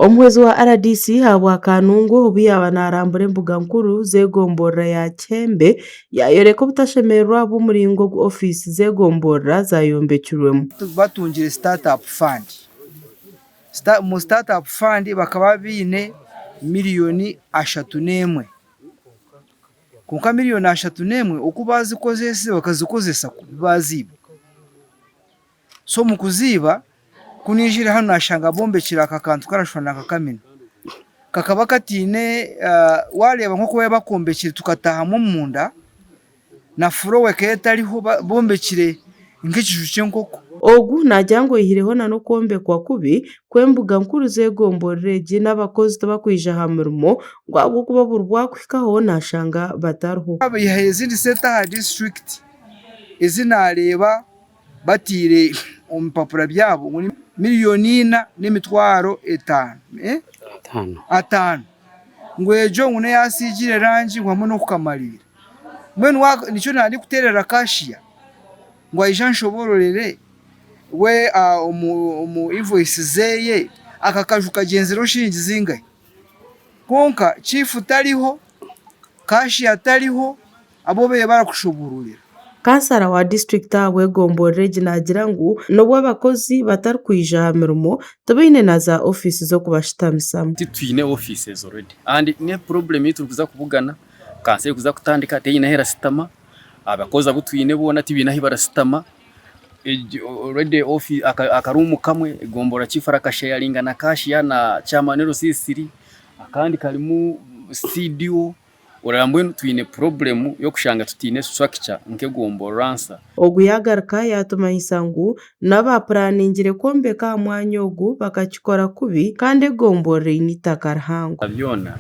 Omuhwezi wa RDC ahabwa Kanungu obu yaaba naarambura embuga nkuru z'egomborora ya Kyembe yaayoreka obutashemererwa ahabw'omuringo ogu ofiisi z'egomborora zaayombekirwemu. Batungire Start Up Fund. Omu Start Up Fund bakaba baine miriyoni 31. Kwonka miriyoni 31 oku baazikozesize bakazikozesa kubi baaziiba. So omu kuziiba, ku naijire hanu naashanga bombekire aka kantu karashushana nka kamina. Kakaba kataine, waareeba nk'oku baabaire bakombekire tukataahamu omunda, na furowa ekaba etariho bombekire nk'ekiju ky'enkoko. Ogu naagira ngu oihireho na n'okwombekwa kubi kw'embuga nkuru z'egomborora egi n'abakozi tibakwija aha murimo ngu ahabw'okuba buri bwakuhikaho naashanga batariho. Baihayo ezindi sente aha disiturikiti ezi naareeba bataire omu bipapura byabo ngu ni miriyoni 4 n'emitwaro 5, ataano ngu egyo ngu n'eya asiigire erangi ngu hamwe n'okukamariira. Mbwenu nikyo naarikuteerera cashier ngu aije anshoboororere we omu invoice zeeye aka kaju kagyenzireho shiringi zingahi. Kwonka chief tariho, cashier tariho, abo babaire barakushoboororera. Kansara wa disiturikiti ahabw'egomborora egi naagira ngu n'obu abakozi batarikwija aha mirimo, tibaine na za ofiisi z'okubashutamisamu. Titwine offices already and ne problem ei turikuza kubugana kanso erikuza kutandika teine ahu erasitama, abakozi abu twine boona tibaine ahu barasitama, already akaruumu kamwe egomborora chief arakasheyaringa na cashier na chairman LC3 akandi karimu CDO. Oraba mbwenu twine problem y'okushanga tutaine structure nk'egomborora nsa. Ogu yaagaruka yaatumanyisa ngu n'abaapuraaningire kwombeka aha mwanya ogu bakakikora kubi kandi egomborora eine eitaka rihango. Byona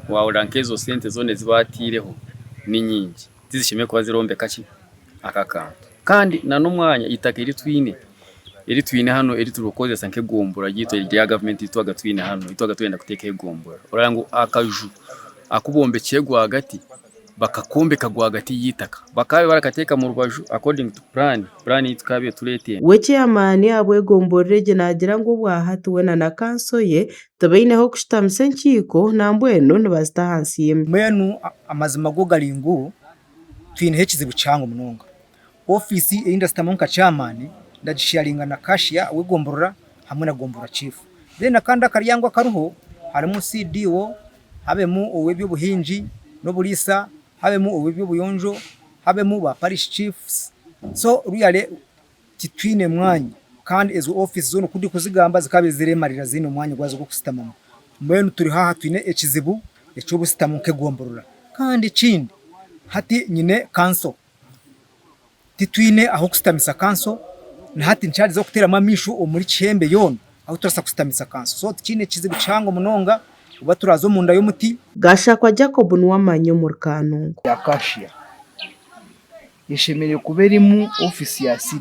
waahurira nk'ezo sente zoona ezi baataireho ni nyingi tizishemereire kuba zirombeka ki aka kantu. Kandi n'omwanya eitaka eri twine eri twine hanu eri turikukozesa nk'egomborora ryaitu erya gavumenti eri twabaga twine hanu eri twabaga turenda kuteekaho egomborora oreba ngu akaju aku bombekire rwagati bakakombeka rwagati y'eitaka bakaba barakateeka omu rubaju according to plan, plan ei tukaabaire tureetenga. We chairman ahabw'egomborora egi naagira ngu obwahati we na kanso ye tibaine h'okushutamisa enkiiko nambwenu nibazita ahansi y'emiti. Mbwenu amazima go gari ngu twineho ekizibu kihango munonga. Ofiisi ei ndashutamamu nka chairman ndagisheyaringa na cashier w'egomborora hamwe na gomborora chief. Then akandi akaryango akariho harimu CDO, habemu ow'eby'obuhingi n'oburiisa, habemu ow'eby'obuyonjo, habemu ba parish chiefs. So really titwine mwanya kandi ezo ofiisi zoona oku ndikuzigamba zikaba ziremarira ziine omwanya gwazo gw'okushutamamu. Mbwenu turi haaha twine ekizibu eky'obushutamo nk'egomborora. Kandi ekindi hati nyine kanso. Titwine ah'okushutamisa kanso, na hati nkyariza kuteeramu amaisho omuri Kihembe yoona ahu turabaasa kushutamisa kanso. So tukiine ekizibu kihango munonga oba turaaza omunda y'omuti. Gashakwa Jacob niwe amanya omuri Kanungu. Ya cashier eshemereire kuba erimu ofiisi ya CDO.